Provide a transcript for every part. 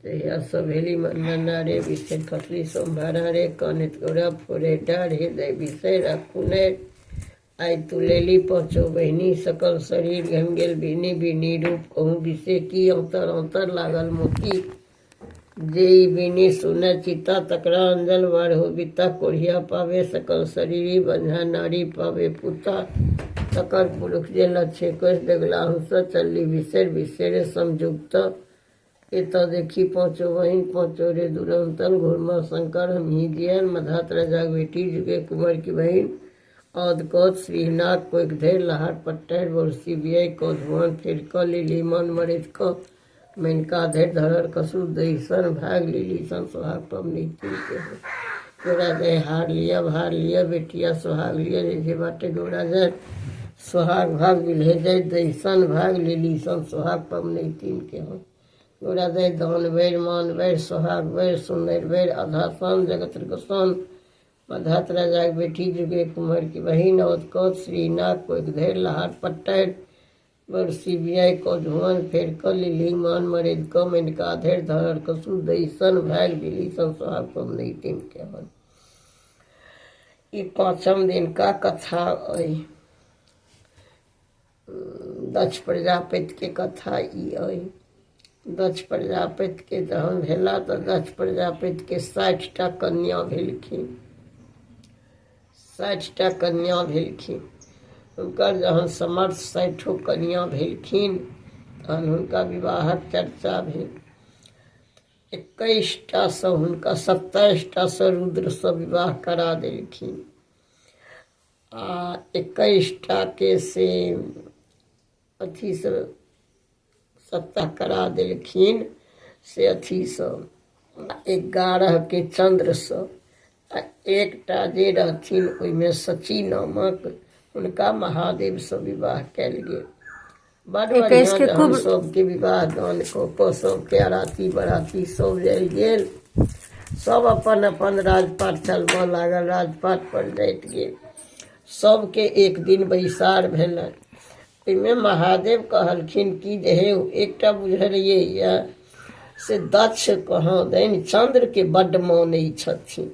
जहिया सब भेली मनमना रे बिसरि खसली सोमभारा रे कनैत गौरा फोड़े डाढ़ हे दय बिसरि राखू ने आइ तू लेली पाँचो बहिनी सकल शरीर घमि गेल बिनी बिनी रूप कहूँ विषे की औतर औतर लागल मोती जे ई बिनी सुने चिता तकरा अंजल वार हो बिता कोढ़िया पावे सकल शरीरी बंझा नारी पावे पुता तकर पुरुष जे लक्ष्य कस देगला हंस चलली बिसरि बिसरे समझुक्त एतऽ देखी पाँचो बहिन पाँचो रे दुरंतन घुरमा शंकर हमही जियन मधात राजाक बेटी जुगे कुंवर की बहिन औद कौद श्रीनाथ कोइक धरि लहार पट्टर बरसी बियै कौधुआन फेर कऽ लीली मन मरैत कऽ मेनका धरि धरर कसु दैसन भाग लीली सन सोहाग पबनी के हो गोरा जाय हार लिअ भार लिअ बेटिया सोहाग लिअ जे जे बाटे गोरा जाय सोहाग भाग बिलहे जाय दैसन भाग लीली सन सोहाग पबनी तीन के हो गोरा जाय दान भरि मान भरि सोहाग भरि सुन्दर भरि आधा सन जगत गोसान मधात राजाक बेटी जुगे कुम्हर की बहिन औत कौत श्रीनाथ कोइक धरि लहार पट्टर बरसी बियाइ कऽ धुआन फेर कऽ लिली मान मरैद कऽ मेनका धरि धरर कसु दैसन भाग लिली सन सोहाग पबनी तीन के हन। ई पाँचम दिनका कथा अइ। दक्ष प्रजापतिके कथा ई अइ। दक्ष प्रजापतिके जहन भेला तऽ दक्ष प्रजापतिके 60टा कन्या भेलखिन। 60टा कन्या भेलखिन। हुनकर जहन समर्थ 60 कन्या भेलखिन तहन हुनका विवाहक चर्चा भेल। 21टासँ हुनका 27टासँ रुद्रसँ विवाह करा देलखिन आ 21टाके से अथीसँ सत्ता करा देलखिन से अथीसँ 11के चन्द्रसँ आ एकटा जे रहथिन ओहिमे सची नामक हुनका महादेवसँ विवाह कयल गेल। बड 21 बढ़िआँ के जहन खूब सबके विवाह दान कऽ कऽ सबके अराती बराती सब जाइ गेल। सब अपन अपन राजपाट चलबऽ लागल, राजपाट पर जाइत गेल। सबके एक दिन बैसार भेलनि। ओहिमे महादेव कहलखिन कि जे हे एकटा बुझलियै यऽ से दक्ष कहाँ दैन चन्द्रके बड्ड मानै छथिन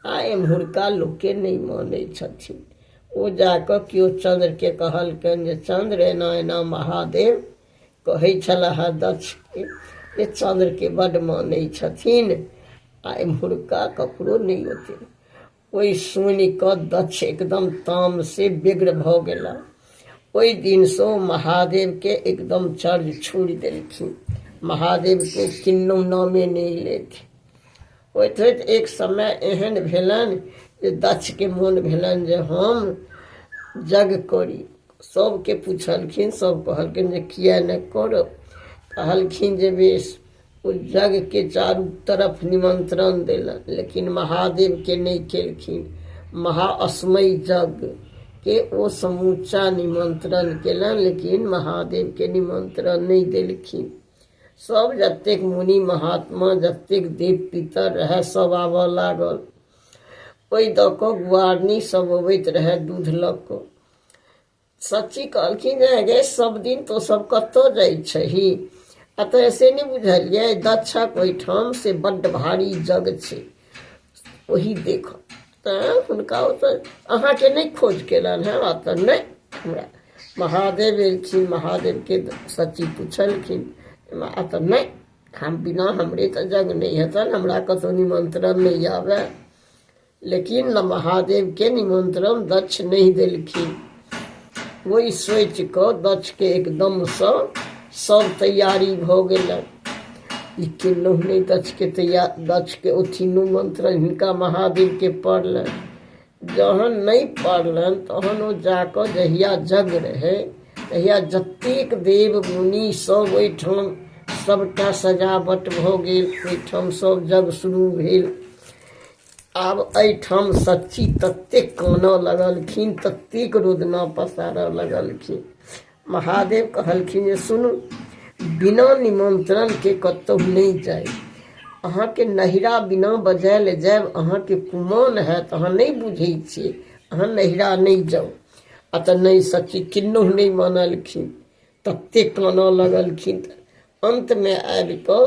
आ एम्हुरका लोकके नहि मानै छथिन। ओ जाकऽ केओ चन्द्रके कहलकनि जे चन्द्र एना एना महादेव कहै छलाह दक्षके जे चन्द्रके बड्ड मानै छथिन आ एम्हुरका ककरो नहि ओते। ओहि सुनि कऽ दक्ष एकदम तामसे व्यग्र भऽ गेला। ओहि दिनसँ ओ महादेवके एकदम चर्ज छोड़ि देलखिन। महादेवके किन्नहु नामे नहि लेथि। होइत होइत एक समय एहन भेलनि जे दक्षके मोन भेलनि जे हम यज्ञ करी। सबके पुछलखिन, सब कहलखिन जे किया नहि करब। कहलखिन जे बेस। ओ यज्ञके चारू तरफ निमंत्रण देलनि लेकिन महादेवके नहि केलखिन। महाअस्मय यज्ञ के ओ समूचा निमंत्रण केलनि लेकिन महादेवके निमंत्रण नहि देलखिन। सब जतेक मुनि महात्मा जतेक देव पितर रहए सब आबऽ लागल। ओहि दऽ कऽ गुआरनी सब अबैत रहए दूध लऽ कऽ। सची कहलखिन जे गे सब दिन तो सब कतऽ जाइ छही आ तऽ ऐसे नहि बुझलियै दक्षक ओहिठाम से बड्ड भारी जग छै ओही देख तऽ हुनका ओतऽ अहाँके नहि खोज केलनि हेँ तऽ नहि हमरा महादेव एलखिन। महादेवके सची पुछलखिन आ तऽ नहि हम बिना हमरे तऽ जग नहि हेतनि, हमरा कतहु निमंत्रण नहि आबय। लेकिन महादेवके निमंत्रण दक्ष नहि देलखिन। ओहि सोचि कऽ दक्षके एकदमसँ सब तैयारी भऽ गेलनि। ई किन्नहु नहि दक्षके तैयार दक्षके अथी निमंत्रण हिनका महादेवके पड़लनि। जहन नहि पड़लनि तहन ओ जाकऽ जहिया यज्ञ रहै तहिया जतेक देव मुनि सब ओहिठाम सबटा सजावट भऽ गेल, ओहिठाम सब यज्ञ शुरू भेल। आब एहिठाम सच्ची ततेक कानऽ लगलखिन, ततेक रोदना पसारऽ लगलखिन। महादेव कहलखिन जे सुनू, बिना निमंत्रणके कतहु नहि जाइ। अहाँके नहिरा बिना बजायल जायब अहाँके कुमान हैत, अहाँ नहि बुझै छियै, अहाँ नहिरा नहि जाउ। आ तऽ नहि सच्ची किन्नहु नहि मानलखिन, ततेक कानऽ लगलखिन। अन्तमे आबि कऽ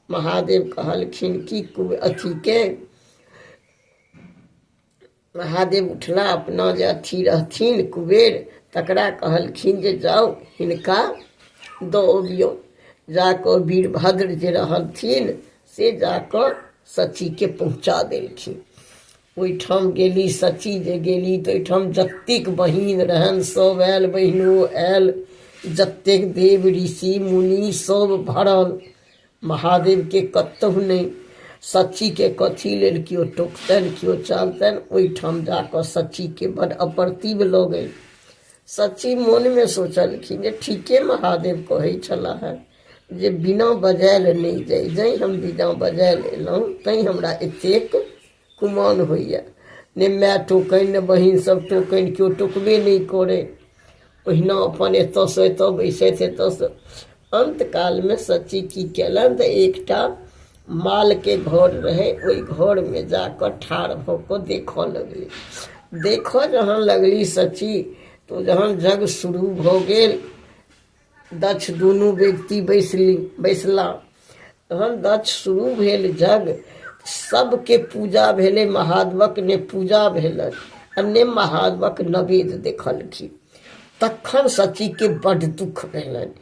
महादेव कहलखिन कि अथीके महादेव उठला, अपना जे अथी रहथिन कुबेर तकरा कहलखिन जे जाउ हिनका दऽ अबियौ। जाकऽ वीरभद्र जे रहलथिन से जाकऽ सचीके पहुँचा देलखिन। ओहिठाम गेली सची, जे गेली तऽ ओहिठाम जतेक बहिन रहनि सब आयल, बहिनो आयल, जतेक देव ऋषि मुनि सब भरल। महादेवके कतहु नहि, सचीके कथी लेल केओ टोकतनि, केओ चालतनि। ओहिठाम जाकऽ सचीके बड अप्रतिभ लगै। सची मोनमे सोचलखिन जे ठीके महादेव कहै छलाह हेँ जे बिना बजायल नहि जाइ, जैं हम बिना बजायल एलहुँ तैं हमरा एतेक कुमान होइए। ने माय टोकनि, ने बहिन सब टोकनि, केओ टोकबे नहि करै। ओहिना अपन एतऽसँ एतऽ बैसथि, एतऽसँ। अन्तकालमे सची की केलनि तऽ एकटा मालके घर रहै, ओहि घरमे जाकऽ ठाढ़ भऽ कऽ देखऽ लगली। देखऽ जहन लगली सची तऽ जहन जग शुरू भऽ गेल, दक्ष दुनू व्यक्ति बैसली बैसला। तहन दक्ष शुरू भेल जग, सबके पूजा भेलै, महादेवक ने पूजा भेलनि आ ने महादेवक नवेद देखलखिन। तखन सचीके बड्ड दुःख भेलनि,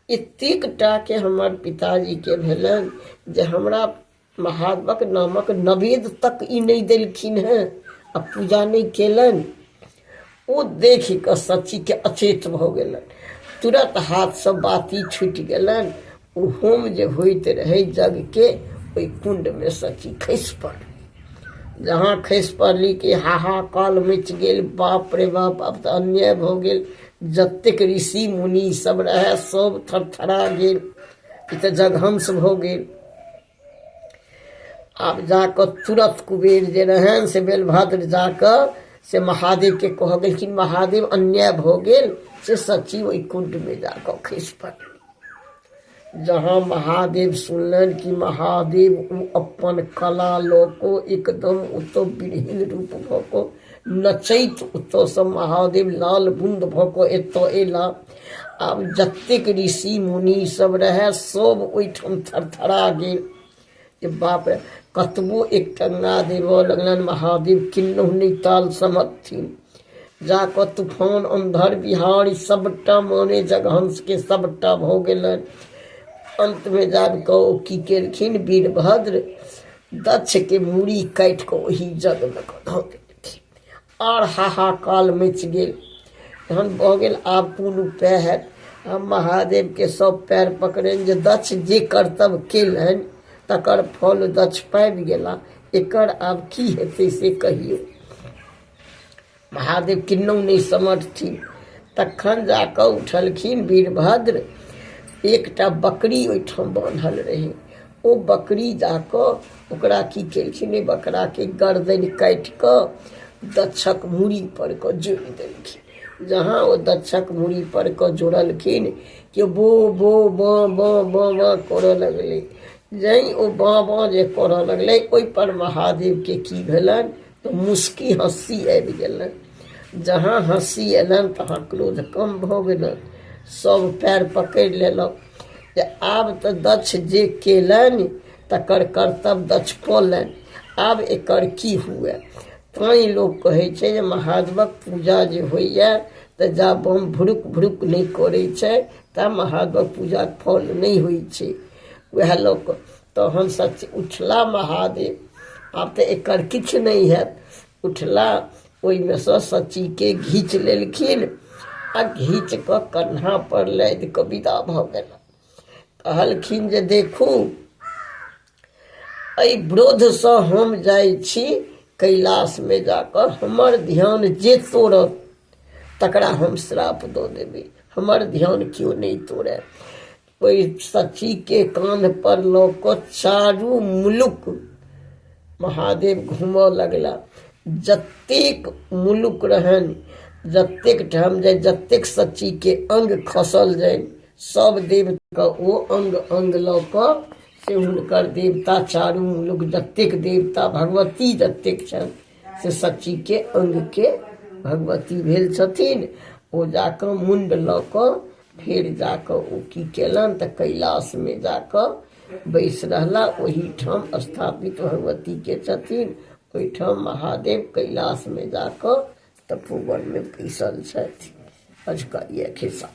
एतेक टाके हमर पिताजीके भेलनि जे हमरा महादेवक नामक नवेद तक ई नहि देलखिन हेँ आ पूजा नहि केलनि। ओ देखि कऽ सचीके अचेत भऽ गेलनि, तुरत हाथसँ बाती छुटि गेलनि। ओ होम जे होइत रहै यज्ञके, ओहि कुण्डमे सची खसि पड़ली। जहाँ खसि पड़ली कि हाहाकाल मचि गेल, बाप रे बाप, आब तऽ अन्याय भऽ गेल। जतेक ऋषि मुनि सब रहए सब थरथरा गेल, ई तऽ जगहंस भऽ गेल। आब जाकऽ तुरत कुबेर जे रहनि से बेलभद्र जाकऽ से महादेवके कहऽ गेलखिन, महादेव अन्याय भऽ गेल, से सची ओहि कुण्डमे जाकऽ खसि पड़ली। जहाँ महादेव सुनलनि कि महादेव ओ अपन कला लऽ कऽ एकदम ओतऽ विरहीन रूप भऽ कऽ नचैत ओतऽसँ महादेव लाल बुन्द भऽ कऽ एतऽ अयला। आब जतेक ऋषि मुनि सब रहए सब ओहिठाम थरथरा गेल जे बाप रे, कतबो एक टंगा देबऽ लगलनि महादेव किन्नहु नहि ताल समथिन। जाकऽ तूफान अंधर बिहार सबटा माने जगहंसके सबटा भऽ गेलनि। अन्तमे जाबि कऽ ओ की केलखिन, वीरभद्र दक्षके मूड़ी काटि कऽ ओहि यज्ञमे कऽ धऽ देलखिन। आर हाहाकाल मचि गेल। तहन भऽ गेल आब कोन उपाय हैत। हम महादेवके सब पैर पकड़नि जे दक्ष जे कर्तव्य केलनि तकर फल दक्ष पाबि गेला, एकर आब की हेतै से कहियौ। महादेव किन्नहु नहि समझथिन। तखन जाकऽ उठलखिन वीरभद्र, एकटा बकरी ओहिठाम बान्हल रहै, ओ बकरी जाकऽ ओकरा की केलखिन, ओहि बकराके गर्दनि काटि कऽ दक्षक मूड़ी पर कऽ जोड़ि देलखिन। जहाँ ओ दक्षक मूड़ी पर कऽ जोड़लखिन कि बो बो बाँ बाँ बाँ बाँ करऽ लगलै। जैं ओ बाँ बाँ जे करऽ लगलै ओहिपर महादेवके की भेलनि तऽ मुस्की हँसी आबि गेलनि। जहाँ हँसी अयलनि तहाँ क्रोध कम भऽ गेलनि। सब पएर पकड़ि लेलक जे आब तऽ दक्ष जे केलनि तकर कर्तव्य दक्ष पौलनि, आब एकर की हुए। तैँ लोक कहै छै जे महादेवक पूजा जे होइए तऽ जा बम भुरुक भुरुक नहि करै छै ता महादेवक पूजाक फल नहि होइ छै। वएह लऽ कऽ तहन सच उठला महादेव, आब तऽ एकर किछु नहि हैत। उठला, ओहिमे सँ सचीके घीच लेलखिन आ घीच कऽ कन्हा पर लादि कऽ विदा भऽ गेला। कहलखिन जे देखू, एहि क्रोधसँ हम जाइ छी कैलाशमे जाकऽ हमर ध्यान जे तोड़त तकरा हम श्राप दऽ देबै, हमर ध्यान केओ नहि तोड़य। ओहि सखीके कान्ह पर लऽ कऽ चारू मुलुक महादेव घूमऽ लगला। जतेक मुलुक रहनि, जतेक ठाम जाय, जतेक सखीके अंग खसल जानि, सब देवके ओ अंग अंग लऽ कऽ से हुनकर देवता चारू मुलुक जतेक देवता भगवती जतेक छनि से सखीके अंगके भगवती भेल छथिन। ओ जाकऽ मुण्ड लऽ कऽ फेर जाकऽ ओ की केलनि तऽ कैलाशमे जाकऽ बैस रहला। ओहिठाम स्थापित भगवतीके छथिन। ओहिठाम महादेव कैलाशमे जाकऽ तपोवनमे बैसल छथि। अजुका इएह खिस्सा।